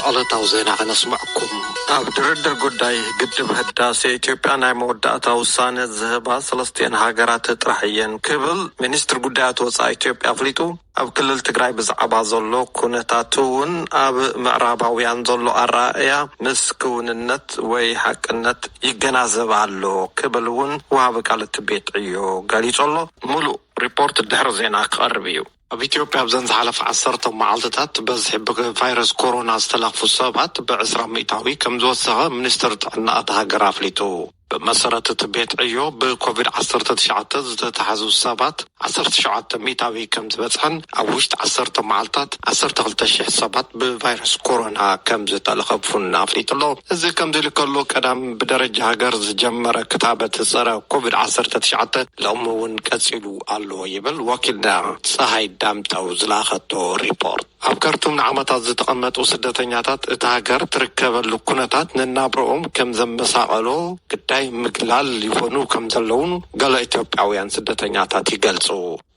ዕለታዊ ዜና ከነስምዐኩም። ኣብ ድርድር ጉዳይ ግድብ ህዳሴ ኢትዮጵያ ናይ መወዳእታ ውሳነ ዝህባ ሰለስቲኤን ሃገራት ጥራሕ እየን ክብል ሚኒስትር ጉዳያት ወፃኢ ኢትዮጵያ ኣፍሊጡ። ኣብ ክልል ትግራይ ብዛዕባ ዘሎ ኩነታት እውን ኣብ ምዕራባውያን ዘሎ ኣረኣእያ ምስ ክውንነት ወይ ሓቅነት ይገናዘብ ኣሎ ክብል እውን ወሃቢ ቃል እቲ ቤት ዕዮ ገሊጹ ኣሎ። ሙሉእ ሪፖርት ድሕሪ ዜና ክቐርብ እዩ። ኣብ ኢትዮጵያ ኣብዘን ዝሓለፈ ዓሰርተ መዓልትታት በዝሒ ብቫይረስ ኮሮና ዝተለኽፉ ሰባት ብ20% ከም ዝወሰኸ ሚኒስትር ጥዕና እታ ሃገር ኣፍሊጡ። ብመሰረት እቲ ቤት ዕዮ ብኮቪድ ዓሰርተ ትሽዓተ ዝተታሕዙ ሰባት ዓሰርተ ሸውዓተ ሚእታዊ ከም ዝበጽሐን ኣብ ውሽጢ ዓሰርተ መዓልታት ዓሰርተ ክልተ ሽሕ ሰባት ብቫይረስ ኮሮና ከም ዝተለኸፉን ኣፍሊጡ ኣሎ። እዚ ከምዚ ኢሉ ከሎ ቀዳም ብደረጃ ሃገር ዝጀመረ ክታበት ጸረ ኮቪድ ዓሰርተ ትሽዓተ ሎሚ እውን ቀጺሉ ኣሎ ይብል ወኪልና ጸሃይ ዳምጠው ዝላኸቶ ሪፖርት። ኣብ ካርቱም ንዓመታት ዝተቐመጡ ስደተኛታት እታ ሃገር ትርከበሉ ኩነታት ንናብረኦም ከም ዘመሳቐሎ ግዳይ ምግላል ይኾኑ ከም ዘለውን ገለ ኢትዮጵያውያን ስደተኛታት ይገልጹ።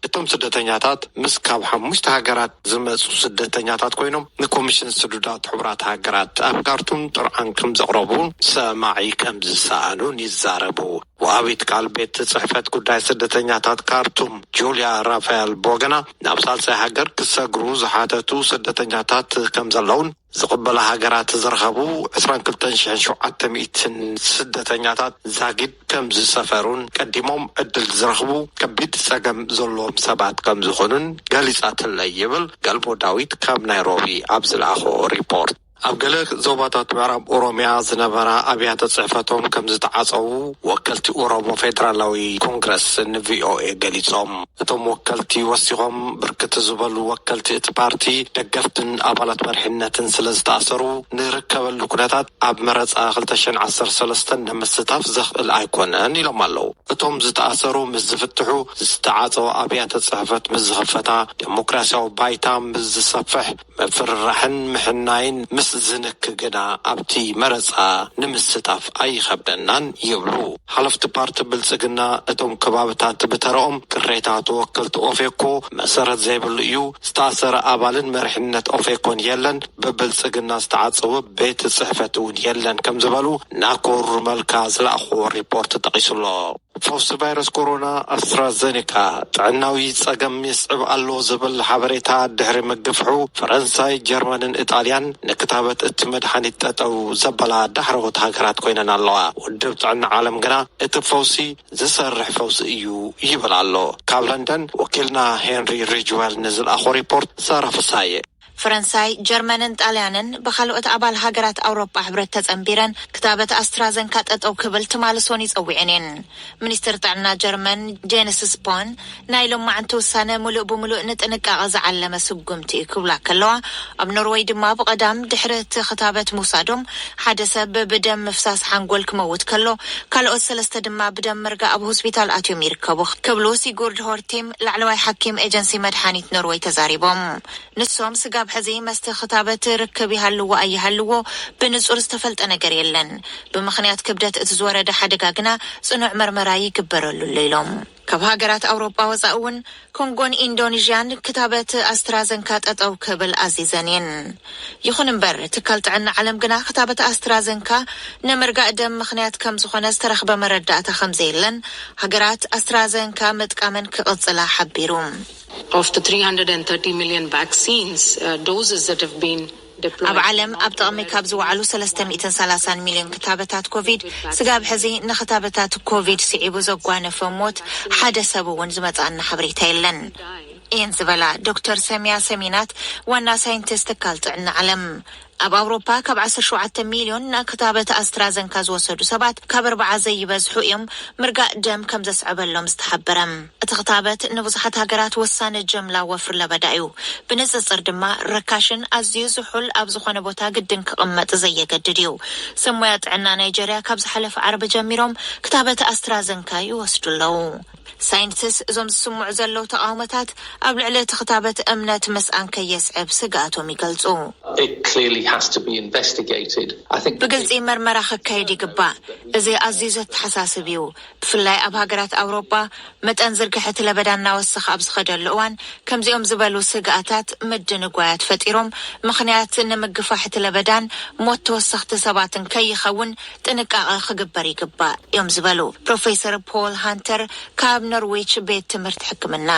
እቶም ስደተኛታት ምስ ካብ ሓሙሽተ ሃገራት ዝመጹ ስደተኛታት ኮይኖም ንኮሚሽን ስዱዳት ሕቡራት ሃገራት ኣብ ካርቱም ጥርዓን ከም ዘቕረቡ ሰማዒ ከም ዝሰኣኑን ይዛረቡ። ወሃቢት ቃል ቤት ጽሕፈት ጉዳይ ስደተኛታት ካርቱም ጁልያ ራፋኤል ቦገና ናብ ሳልሳይ ሃገር ክሰግሩ ዝሓተቱ ስደተኛታት ከም ዘለውን ዝቕበላ ሃገራት ዝረኸቡ ዕስራን ክልተን ሽሕን ሸውዓተ ሚእትን ስደተኛታት ዛጊድ ከም ዝሰፈሩን ቀዲሞም ዕድል ዝረኽቡ ከቢድ ጸገም ዘለዎም ሰባት ከም ዝኾኑን ገሊጻትለይ ይብል ገልቦ ዳዊት ካብ ናይሮቢ ኣብ ዝለኣኾ ሪፖርት። ኣብ ገለ ዞባታት ምዕራብ ኦሮሚያ ዝነበራ ኣብያተ ጽሕፈቶም ከም ዝተዓጸዉ ወከልቲ ኦሮሞ ፌደራላዊ ኮንግረስ ንቪኦኤ ገሊጾም። እቶም ወከልቲ ወሲኾም ብርክት ዝበሉ ወከልቲ እቲ ፓርቲ ደገፍትን ኣባላት መሪሕነትን ስለ ዝተኣሰሩ ንርከበሉ ኩነታት ኣብ መረጻ ክልተ ሽሕን ዓሰርተ ሰለስተን ንምስታፍ ዘኽእል ኣይኮነን ኢሎም ኣለዉ። እቶም ዝተኣሰሩ ምስ ዝፍትሑ ዝተዓጸወ ኣብያተ ጽሕፈት ምስ ዝኸፈታ ዴሞክራሲያዊ ባይታ ምስ ዝሰፍሕ ምፍርራሕን ምሕናይን ምስ ዝንክ ግና ኣብቲ መረጻ ንምስታፍ ኣይኸብደናን ይብሉ። ሓለፍቲ ፓርቲ ብልጽግና እቶም ከባብታት ብተረኦም ቅሬታ ተወከልቲ ኦፌኮ መሰረት ዘይብሉ እዩ፣ ዝተኣሰረ ኣባልን መሪሕነት ኦፌኮን የለን፣ ብብልጽግና ዝተዓጸወ ቤት ጽሕፈት እውን የለን ከም ዝበሉ ናኮር መልካ ዝለኣኽዎ ሪፖርት ጠቒሱ ኣሎ። ፈውሲ ቫይረስ ኮሮና ኣስትራዘኔካ ጥዕናዊ ጸገም የስዕብ ኣሎ ዝብል ሓበሬታ ድሕሪ ምግፍሑ፣ ፈረንሳይ፣ ጀርመንን ኢጣልያን ንክታበት እቲ መድሓኒት ጠጠው ዘበላ ዳሕረዎት ሃገራት ኮይነን ኣለዋ። ውድብ ጥዕና ዓለም ግና እቲ ፈውሲ ዝሰርሕ ፈውሲ እዩ ይብል ኣሎ። ካብ ለንደን ወኪልና ሄንሪ ሪጅዌል ንዝለኣኾ ሪፖርት ሳራ ፍሳየ። ፈረንሳይ፣ ጀርመንን ጣልያንን ብኻልኦት ኣባል ሃገራት ኣውሮጳ ሕብረት ተጸንቢረን ክታበት ኣስትራዘንካ ጠጠው ክብል ትማሊ ሰኑይ ጸዊዐን እየን። ሚኒስትር ጥዕና ጀርመን ጄንስ ስፖን ናይ ሎማዕንቲ ውሳነ ሙሉእ ብሙሉእ ንጥንቃቐ ዝዓለመ ስጉምቲ እዩ ክብላ ከለዋ፣ ኣብ ኖርወይ ድማ ብቐዳም ድሕሪ እቲ ክታበት ምውሳዶም ሓደ ሰብ ብደም ምፍሳስ ሓንጎል ክመውት ከሎ፣ ካልኦት ሰለስተ ድማ ብደም ምርጋእ ኣብ ሆስፒታል ኣትዮም ይርከቡ ክብሉ ሲጉርድ ሆርቲም ላዕለዋይ ሓኪም ኤጀንሲ መድሓኒት ኖርወይ ተዛሪቦም። ንሶም ስጋብ ሕዚ መስተ ክታበት ርክብ ይሃልዎ ኣይሃልዎ ብንጹር ዝተፈልጠ ነገር የለን። ብምኽንያት ክብደት እቲ ዝወረደ ሓደጋ ግና ጽኑዕ መርመራ ይግበረሉ ኣሎ ኢሎም። ካብ ሃገራት ኣውሮጳ ወጻኢ እውን ኮንጎን ኢንዶኔዥያን ክታበት ኣስትራዘንካ ጠጠው ክብል ኣዚዘን እየን። ይኹን እምበር ትካል ጥዕና ዓለም ግና ክታበት ኣስትራዘንካ ንምርጋእ ደም ምኽንያት ከም ዝኾነ ዝተረኽበ መረዳእታ ከም ዘየለን ሃገራት ኣስትራዘንካ ምጥቃመን ክቕጽላ ሓቢሩ። Of the three hundred and thirty million vaccines uh, doses that have been deployed. ኣብ ዓለም ኣብ ጥቕሚ ካብ ዝወዓሉ ሰለስተ ሚእትን ሰላሳን ሚልዮን ክታበታት ኮቪድ ስጋብ ሕዚ ንክታበታት ኮቪድ ስዒቡ ዘጓነፈ ሞት ሓደ ሰብ እውን ዝመጽኣና ሓበሬታ የለን። እየን ዝበላ ዶክተር ሰሚያ ሰሚናት ዋና ሳይንቲስት ትካል ጥዕና ዓለም። ኣብ ኣውሮፓ ካብ ዓሰርተ ሸውዓተ ሚልዮን ንክታበት ኣስትራዘንካ ዝወሰዱ ሰባት ካብ ኣርባዓ ዘይበዝሑ እዮም ምርጋእ ደም ከም ዘስዕበሎም ዝተሓበረ። እቲ ክታበት ንብዙሓት ሃገራት ወሳኒ ጀምላ ወፍሪ ለበዳ እዩ። ብንጽጽር ድማ ርካሽን ኣዝዩ ዝሑል ኣብ ዝኾነ ቦታ ግድን ክቕመጥ ዘየገድድ እዩ። ሰብ ሞያ ጥዕና ናይጀርያ ካብ ዝሓለፈ ዓርቢ ጀሚሮም ክታበት ኣስትራዘንካ ይወስዱ ኣለዉ። ሳይንቲስት እዞም ዝስምዑ ዘለዉ ተቓውሞታት ኣብ ልዕሊ እቲ ክታበት እምነት ምስኣን ከየስዕብ ስግኣቶም ይገልጹ። It clearly has to be investigated. I think ብግልጺ መርመራ ክካየድ ይግባእ። እዚ ኣዝዩ ዘተሓሳስብ እዩ። ብፍላይ ኣብ ሃገራት ኣውሮጳ መጠን ዝርግሐ እቲ ለበዳ እናወሰኸ ኣብ ዝኸደሉ እዋን ከምዚኦም ዝበሉ ስግኣታት ምድንጓያት ፈጢሮም ምኽንያት ንምግፋሕ እቲ ለበዳን ሞት ተወሰኽቲ ሰባትን ከይኸውን ጥንቃቐ ክግበር ይግባእ እዮም ዝበሉ ፕሮፌሰር ፖል ሃንተር ካብ ኖርዊች ቤት ትምህርቲ ሕክምና።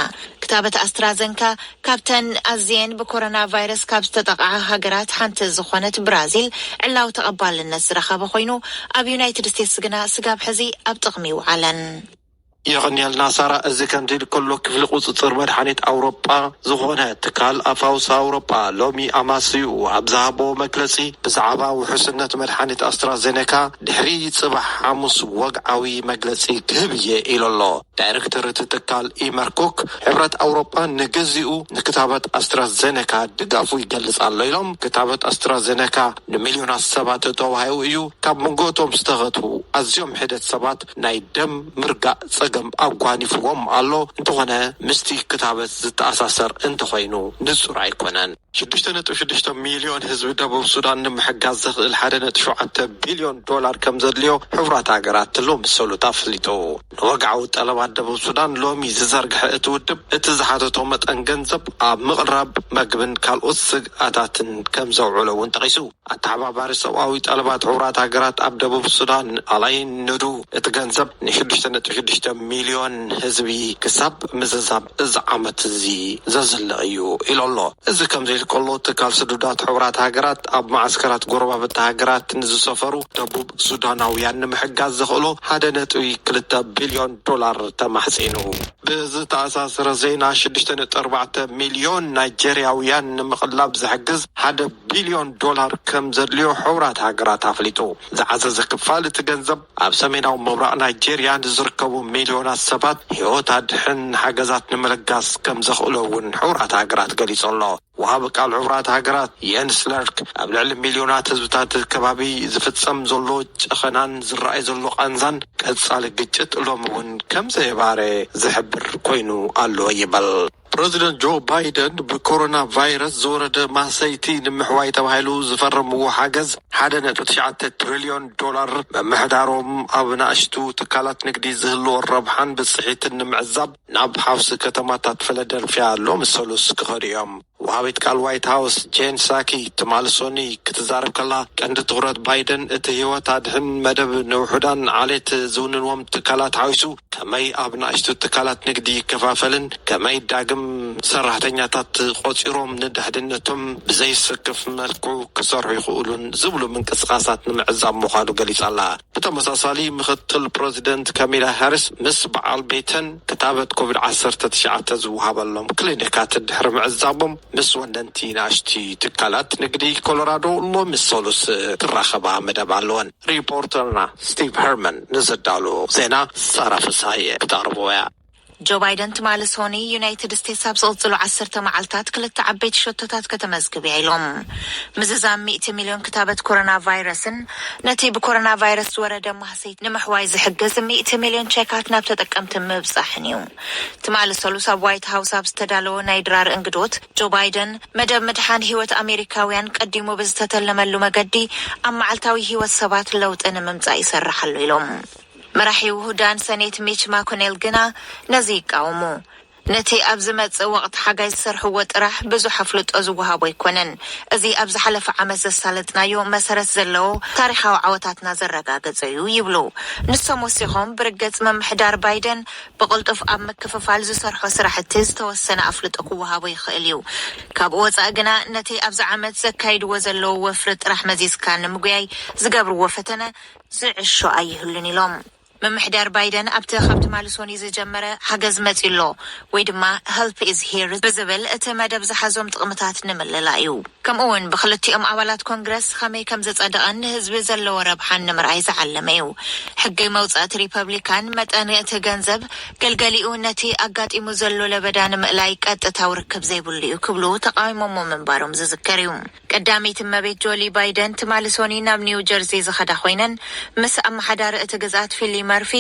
ክታበት ኣስትራዘንካ ካብተን ኣዝየን ብኮሮና ቫይረስ ካብ ዝተጠቕዓ ሃገራት ሓንቲ ዝኾነት ብራዚል ዕላዊ ተቐባልነት ዝረኸበ ኮይኑ ኣብ ዩናይትድ ስቴትስ ግና ስጋብ ሕዚ ኣብ ጥቕሚ ይውዓለን። የቐንየልና ሳራ። እዚ ከምዚ ኢሉ ከሎ ክፍሊ ቁፅፅር መድሓኒት ኣውሮጳ ዝኾነ ትካል ኣፋውስ ኣውሮጳ ሎሚ ኣማስይኡ ኣብ ዝሃቦ መግለፂ ብዛዕባ ውሑስነት መድሓኒት ኣስትራዜኔካ ድሕሪ ፅባሕ ሓሙስ ወግዓዊ መግለፂ ክህብ እየ ኢሉ ኣሎ። ዳይሬክተር እቲ ትካል ኢመር ኩክ ሕብረት ኣውሮጳ ንግዚኡ ንክታበት ኣስትራዜኔካ ድጋፉ ይገልፅ ኣሎ ኢሎም። ክታበት ኣስትራዜኔካ ንሚልዮናት ሰባት ተዋሂቡ እዩ። ካብ መንጎ እቶም ዝተኸትቡ ኣዝዮም ሕደት ሰባት ናይ ደም ምርጋእ ጸገም ኣጓኒፍዎም ኣሎ። እንተኾነ ምስቲ ክታበት ዝተኣሳሰር እንተኾይኑ ንጹር ኣይኮነን። ሽዱሽተ ነጥቢ ሽዱሽተ ሚልዮን ህዝቢ ደቡብ ሱዳን ንምሕጋዝ ዘኽእል ሓደ ነጥቢ ሸውዓተ ቢልዮን ዶላር ከም ዘድልዮ ሕቡራት ሃገራት ሎሚ ሰሉት ኣፍሊጡ። ንወግዓዊ ጠለባት ደቡብ ሱዳን ሎሚ ዝዘርግሐ እቲ ውድብ እቲ ዝሓተቶ መጠን ገንዘብ ኣብ ምቕራብ መግብን ካልኦት ስግኣታትን ከም ዘውዕሎ እውን ጠቒሱ። ኣተሓባባሪ ሰብኣዊ ጠለባት ሕቡራት ሃገራት ኣብ ደቡብ ሱዳን ኣላይን ንዱ እቲ ገንዘብ ንሽዱሽተ ነጥቢ ሽዱሽተ ሚልዮን ህዝቢ ክሳብ ምዝዛብ እዚ ዓመት እዚ ዘዝልቕ እዩ ኢሉ ኣሎ። እዚ ከምዚ ኢሉ ከሎ ትካል ስዱዳት ሕቡራት ሃገራት ኣብ መዓስከራት ጎረባብቲ ሃገራት ንዝሰፈሩ ደቡብ ሱዳናውያን ንምሕጋዝ ዘኽእሎ ሓደ ነጥቢ ክልተ ቢልዮን ዶላር ተማሕጺኑ። ብዝተኣሳሰረ ዜና ሽዱሽተ ነጥቢ ኣርባዕተ ሚልዮን ናይጀርያውያን ንምቕላብ ዝሕግዝ ሓደ ቢልዮን ዶላር ከም ዘድልዮ ሕቡራት ሃገራት ኣፍሊጡ። ዝዓዘዘ ክፋል እቲ ገንዘብ ኣብ ሰሜናዊ ምብራቕ ናይጀርያ ንዝርከቡ ሚልዮናት ሰባት ህይወት ኣድሕን ሓገዛት ንምልጋስ ከም ዘኽእሎ እውን ሕቡራት ሃገራት ገሊጹ ኣሎ። ወሃቢ ቃል ሕቡራት ሃገራት የንስ ለርክ ኣብ ልዕሊ ሚልዮናት ህዝብታት ከባቢ ዝፍጸም ዘሎ ጨኸናን ዝረኣይ ዘሎ ቃንዛን ቀጻሊ ግጭት ሎሚ እውን ከም ዘየባረ ዝሕብር ኮይኑ ኣሎ ይበል። ፕረዚደንት ጆ ባይደን ብኮሮና ቫይረስ ዝወረደ ማህሰይቲ ንምሕዋይ ተባሂሉ ዝፈረምዎ ሓገዝ ሓደ ነጥቢ ትሽዓተ ትሪልዮን ዶላር ምምሕዳሮም ኣብ ናእሽቱ ትካላት ንግዲ ዝህልዎ ረብሓን ብፅሒትን ንምዕዛብ ናብ ሓውሲ ከተማታት ፊላደልፊያ ሎሚ ሰሉስ ክኸዱ እዮም። ወሃቢት ቃል ዋይት ሃውስ ጄን ሳኪ ትማሊ ሰኑይ ክትዛረብ ከላ ቀንዲ ትኹረት ባይደን እቲ ህይወት ኣድሕን መደብ ንውሑዳን ዓሌት ዝውንንዎም ትካላት ሓዊሱ ከመይ ኣብ ናእሽቱ ትካላት ንግዲ ይከፋፈልን ከመይ ዳግም ሰራሕተኛታት ቆፂሮም ንድሕንነቶም ብዘይስክፍ መልክዑ ክሰርሑ ይኽእሉን ዝብሉ ምንቅስቃሳት ንምዕዛብ ምዃኑ ገሊጻ ኣላ። ብተመሳሳሊ ምኽትል ፕረዚደንት ካሚላ ሃሪስ ምስ በዓል ቤተን ክታበት ኮቪድ ዓሰርተ ትሽዓተ ዝወሃበሎም ክሊኒካት ድሕሪ ምዕዛቦም ምስ ወነንቲ ናእሽቲ ትካላት ንግዲ ኮሎራዶ ሎሚ ሰሉስ ክራኸባ መደብ ኣለወን። ሪፖርተርና ስቲቭ ሄርመን ንዘዳሉ ዜና ሳራ ፍስሃየ ክተቕርብዎ እያ። ጆ ባይደን ትማሊ ሶኒ ዩናይትድ ስቴትስ ኣብ ዝቕፅሉ ዓሰርተ መዓልታት ክልተ ዓበይቲ ሸቶታት ከተመዝግብ እያ ኢሎም። ምዝዛም ሚእቲ ሚልዮን ክታበት ኮሮና ቫይረስን ነቲ ብኮሮና ቫይረስ ዝወረደ ማህሰይቲ ንምሕዋይ ዝሕግዝ ሚእቲ ሚልዮን ቸካት ናብ ተጠቀምቲ ምብፃሕን እዩ። ትማሊ ሰሉስ ኣብ ዋይት ሃውስ ኣብ ዝተዳለወ ናይ ድራር እንግዶት ጆ ባይደን መደብ ምድሓን ህይወት ኣሜሪካውያን ቀዲሙ ብዝተተለመሉ መገዲ ኣብ መዓልታዊ ህይወት ሰባት ለውጢ ንምምፃእ ይሰርሕ ኣሎ ኢሎም። መራሒ ውሁዳን ሰኔት ሚች ማኮኔል ግና ነዚ ይቃወሙ። ነቲ ኣብ ዝመጽእ ወቕቲ ሓጋይ ዝሰርሕዎ ጥራሕ ብዙሕ ኣፍልጦ ዝወሃቦ ኣይኮነን። እዚ ኣብ ዝሓለፈ ዓመት ዘሳለጥናዮ መሰረት ዘለዎ ታሪኻዊ ዓወታትና ዘረጋገጸ እዩ ይብሉ። ንሶም ወሲኾም ብርግጽ ምምሕዳር ባይደን ብቕልጡፍ ኣብ ምክፍፋል ዝሰርሖ ስራሕቲ ዝተወሰነ ኣፍልጦ ክወሃቦ ይኽእል እዩ። ካብኡ ወጻኢ ግና ነቲ ኣብዚ ዓመት ዘካይድዎ ዘለዉ ወፍሪ ጥራሕ መዚዝካ ንምጉያይ ዝገብርዎ ፈተነ ዝዕሾ ኣይህሉን ኢሎም። ምምሕዳር ባይደን ኣብቲ ካብ ትማሊ ሶኒ ዝጀመረ ሓገዝ መጺኡ ኣሎ ወይ ድማ Help is here ብዝብል እቲ መደብ ዝሓዞም ጥቕምታት ንምልላእ እዩ። ከምኡ እውን ብክልቲኦም ኣባላት ኮንግረስ ከመይ ከም ዝጸደቐን ንህዝቢ ዘለዎ ረብሓን ንምርኣይ ዝዓለመ እዩ። ሕጊ መውጻእቲ ሪፐብሊካን መጠን እቲ ገንዘብ ገልገሊኡ ነቲ ኣጋጢሙ ዘሎ ለበዳ ንምእላይ ቀጥታዊ ርክብ ዘይብሉ እዩ ክብሉ ተቃዊሞሞ ምንባሮም ዝዝከር እዩ። ቀዳመይቲ እመቤት ጆሊ ባይደን ትማሊ ሶኒ ናብ ኒው ጀርዚ ዝኸዳ ኮይነን ምስ ኣመሓዳሪ እቲ ግዝኣት ፊሊ መርፊ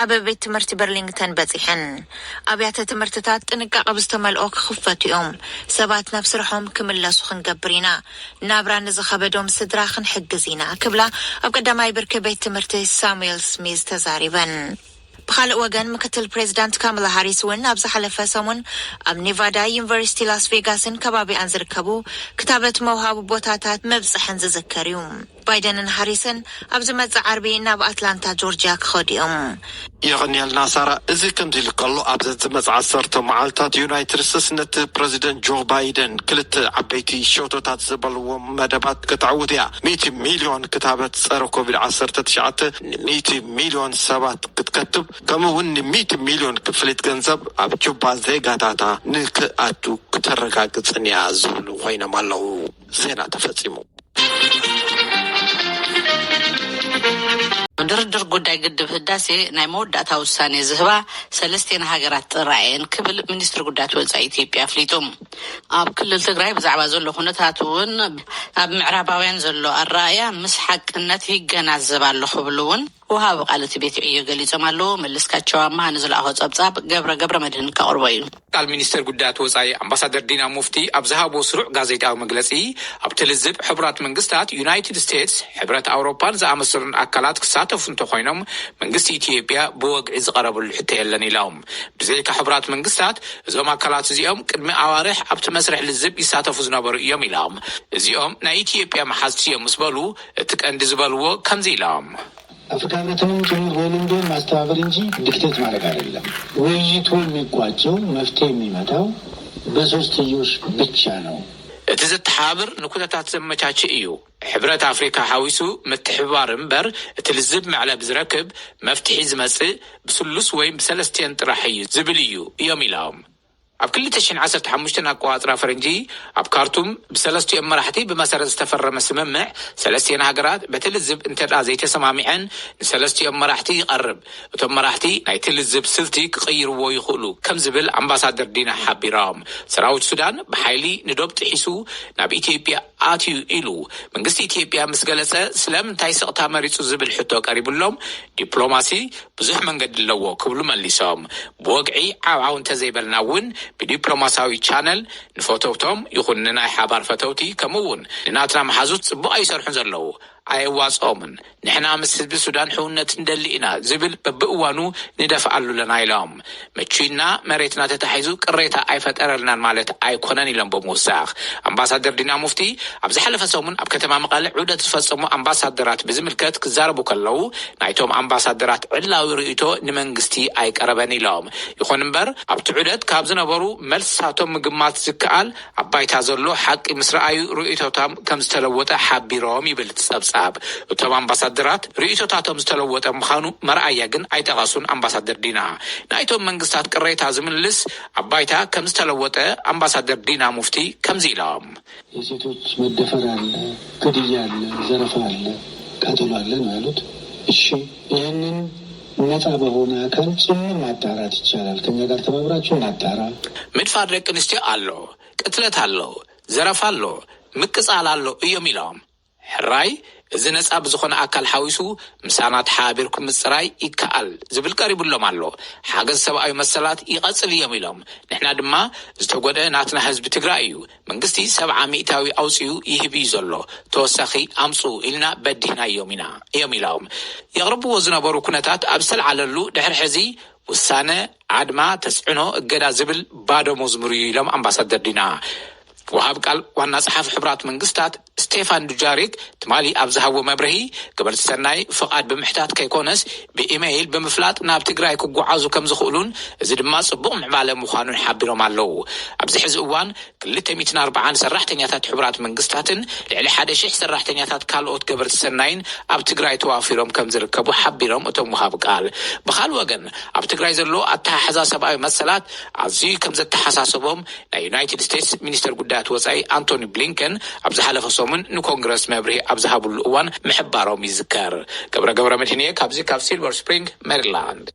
ኣብ ቤት ትምህርቲ በርሊንግተን በጺሐን። ኣብያተ ትምህርትታት ጥንቃቐ ብዝተመልኦ ክኽፈቱ እዮም። ሰባት ናብ ስርሖም ክምለሱ ክንገብር ኢና። ናብራ ንዝኸበዶም ስድራ ክንሕግዝ ኢና ክብላ ኣብ ቀዳማይ ብርኪ ቤት ትምህርቲ ሳሙኤል ስሚዝ ተዛሪበን። ብኻልእ ወገን፣ ምክትል ፕሬዚዳንት ካማላ ሃሪስ እውን ኣብ ዝሓለፈ ሰሙን ኣብ ኔቫዳ ዩኒቨርሲቲ ላስ ቬጋስን ከባቢኣን ዝርከቡ ክታበት መውሃቢ ቦታታት መብፅሐን ዝዝከር እዩ። ባይደንን ሃሪስን ኣብ ዝመጽእ ዓርቢ ናብ ኣትላንታ ጆርጅያ ክኸዱ እዮም። የቐንየልና ሳራ። እዚ ከምዚ ኢሉ ከሎ፣ ኣብዘን ዝመጽኣ ዓሰርተ መዓልታት ዩናይትድ ስቴትስ ነቲ ፕረዚደንት ጆ ባይደን ክልተ ዓበይቲ ሸቶታት ዝበልዎም መደባት ከተዕውት እያ። ሚእቲ ሚልዮን ክታበት ጸረ ኮቪድ ዓሰርተ ትሽዓተ ንሚእቲ ሚልዮን ሰባት ክትከትብ፣ ከምኡ እውን ንሚእቲ ሚልዮን ክፍሊት ገንዘብ ኣብ ጁባ ዜጋታታ ንክኣቱ ክተረጋግጽን እያ ዝብሉ ኮይኖም ኣለዉ። ዜና ተፈጺሙ። ድርድር ጉዳይ ግድብ ህዳሴ ናይ መወዳእታ ውሳኔ ዝህባ ሰለስቴን ሃገራት ጥራይ እየን ክብል ሚኒስትሪ ጉዳያት ወጻኢ ኢትዮጵያ ኣፍሊጡ። ኣብ ክልል ትግራይ ብዛዕባ ዘሎ ኩነታት እውን ኣብ ምዕራባውያን ዘሎ ኣረኣእያ ምስ ሓቅነት ይገናዘብ ኣሎ ክብሉ እውን ወሃቢ ቃል እቲ ቤት ዕዮ ገሊጾም ኣለዉ። መለስካቸው ኣማሃ ንዝለኣኾ ጸብጻብ ገብረ ገብረ መድህን ከቕርቦ እዩ። ቃል ሚኒስትር ጉዳያት ወጻኢ ኣምባሳደር ዲና ሙፍቲ ኣብ ዝሃቦ ስሩዕ ጋዜጣዊ መግለጺ፣ ኣብቲ ልዝብ ሕቡራት መንግስታት፣ ዩናይትድ ስቴትስ፣ ሕብረት ኣውሮፓን ዝኣመሰሉን ኣካላት ክሳተፉ እንተኾይኖም፣ መንግስቲ ኢትዮጵያ ብወግዒ ዝቐረበሉ ሕቶ የለን ኢሎም። ብዘይካ ሕቡራት መንግስታት፣ እዞም ኣካላት እዚኦም ቅድሚ ኣዋርሕ ኣብቲ መስርሕ ልዝብ ይሳተፉ ዝነበሩ እዮም ኢሎም። እዚኦም ናይ ኢትዮጵያ መሓዝቲ እዮም ምስ በሉ፣ እቲ ቀንዲ ዝበልዎ ከምዚ ኢሎም። አፍሪካ ህብረትንም ጭምር ጎን እንዲሆን ማስተባበር እንጂ ዲክቴት ማድረግ አይደለም። ውይይቱ የሚቋጨው፣ መፍትሄ የሚመጣው በሶስትዮሽ ብቻ ነው። እቲ ዘተሓባብር ንኩነታት ዘመቻችእ እዩ። ሕብረት ኣፍሪካ ሓዊሱ ምትሕብባር እምበር፣ እቲ ልዝብ መዕለቢ ዝረክብ፣ መፍትሒ ዝመጽእ ብስሉስ ወይ ብሰለስቲኦን ጥራሕ እዩ ዝብል እዩ እዮም ኢሎም። ኣብ ክልተ ሽሕን ዓሰርተ ሓሙሽተን ኣቆጻጽራ ፈረንጂ፣ ኣብ ካርቱም ብሰለስቲኦም መራሕቲ ብመሰረት ዝተፈረመ ስምምዕ፣ ሰለስቲኤን ሃገራት በቲ ልዝብ እንተደኣ ዘይተሰማሚዐን፣ ንሰለስቲኦም መራሕቲ ይቐርብ። እቶም መራሕቲ ናይቲ ልዝብ ስልቲ ክቕይርዎ ይኽእሉ ከም ዝብል ኣምባሳደር ዲና ሓቢሮም። ሰራዊት ሱዳን ብሓይሊ ንዶብ ጥሒሱ ናብ ኢትዮጵያ ኣትዩ ኢሉ መንግስቲ ኢትዮጵያ ምስ ገለጸ፣ ስለምንታይ ስቕታ መሪጹ ዝብል ሕቶ ቀሪብሎም፣ ዲፕሎማሲ ብዙሕ መንገዲ ኣለዎ ክብሉ መሊሶም። ብወግዒ ዓብዓው እንተዘይበልና እውን ብዲፕሎማሳዊ ቻነል ንፈተውቶም ይኹን ንናይ ሓባር ፈተውቲ ከምኡ እውን ንናትና መሓዙት ጽቡቕ ኣይሰርሑን ዘለዉ፣ ኣየዋጽኦምን። ንሕና ምስ ህዝቢ ሱዳን ሕውነት እንደሊ ኢና ዝብል በብእዋኑ ንደፍኣሉ ኣለና ኢሎም። መቹና መሬትና ተታሒዙ ቅሬታ ኣይፈጠረልናን ማለት ኣይኮነን ኢሎም ብምውሳኽ፣ ኣምባሳደር ዲና ሙፍቲ ኣብ ዝሓለፈ ሰሙን ኣብ ከተማ መቐለ ዑደት ዝፈጸሙ ኣምባሳደራት ብዝምልከት ክዛረቡ ከለዉ፣ ናይቶም ኣምባሳደራት ዕላዊ ርእይቶ ንመንግስቲ ኣይቀረበን ኢሎም። ይኹን እምበር ኣብቲ ዑደት ካብ ዝነበሩ መልስሳቶም ምግማት ዝከኣል ኣብ ባይታ ዘሎ ሓቂ ምስ ረኣዩ ርእይቶቶም ከም ዝተለወጠ ሓቢሮም ይብል እቲ ጸብጻብ። እቶም ኣምባሳደራት ርእይቶታቶም ዝተለወጠ ምዃኑ መርኣያ ግን ኣይጠቐሱን። ኣምባሳደር ዲና ናይቶም መንግስታት ቅሬታ ዝምልስ ኣብ ባይታ ከም ዝተለወጠ ኣምባሳደር ዲና ሙፍቲ ከምዚ ኢሎም። የሴቶች መደፈር አለ፣ ግድያ አለ፣ ዘረፋ አለ፣ ቃጠሎ አለ ነው ያሉት። እሺ፣ ይህንን ነጻ በሆነ አካል ጭምር ማጣራት ይቻላል። ከኛ ጋር ተባብራችሁ እናጣራ። ምድፋር ደቂ ኣንስትዮ ኣሎ፣ ቅትለት ኣሎ፣ ዘረፋ ኣሎ፣ ምቅጻል ኣሎ እዮም ኢሎም። ሕራይ፣ እዚ ነጻ ብዝኾነ ኣካል ሓዊሱ ምሳና ተሓባቢርኩም ምጽራይ ይከኣል ዝብል ቀሪቡሎም ኣሎ። ሓገዝ ሰብኣዊ መሰላት ይቐጽል እዮም ኢሎም። ንሕና ድማ ዝተጎድአ ናትና ህዝቢ ትግራይ እዩ። መንግስቲ ሰብዓ ሚእታዊ ኣውጺኡ ይህብ እዩ ዘሎ። ተወሳኺ ኣምጽኡ ኢልና በዲህናዮም ኢና እዮም ኢሎም። የቕርብዎ ዝነበሩ ኩነታት ኣብ ዝተልዓለሉ ድሕሪ ሕዚ ውሳነ፣ ኣድማ፣ ተጽዕኖ፣ እገዳ ዝብል ባዶ መዝሙር እዩ ኢሎም ኣምባሳደር ዲና። ወሃብ ቃል ዋና ጸሓፊ ሕቡራት መንግስታት ስቴፋን ዱጃሪክ ትማሊ ኣብ ዝሃብዎ መብርሂ፣ ገበርቲ ሰናይ ፍቓድ ብምሕታት ከይኮነስ ብኢመይል ብምፍላጥ ናብ ትግራይ ክጓዓዙ ከም ዝኽእሉን እዚ ድማ ጽቡቕ ምዕባለ ምዃኑን ሓቢሮም ኣለዉ። ኣብዚ ሕዚ እዋን ክልተ ሚእትን ኣርባዓን ሰራሕተኛታት ሕቡራት መንግስታትን ልዕሊ ሓደ ሺሕ ሰራሕተኛታት ካልኦት ገበርቲ ሰናይን ኣብ ትግራይ ተዋፊሮም ከም ዝርከቡ ሓቢሮም እቶም ወሃብ ቃል። ብኻልእ ወገን ኣብ ትግራይ ዘሎ ኣተሓሕዛ ሰብኣዊ መሰላት ኣዝዩ ከም ዘተሓሳሰቦም ናይ ዩናይትድ ስቴትስ ሚኒስተር ጉዳያት ወጻኢ ኣንቶኒ ብሊንከን ኣብ ዝሓለፈ ሰሙን ንኮንግረስ መብርሂ ኣብ ዝሃብሉ እዋን ምሕባሮም ይዝከር። ገብረ ገብረ መድህንየ ካብዚ ካብ ሲልቨር ስፕሪንግ ሜሪላንድ።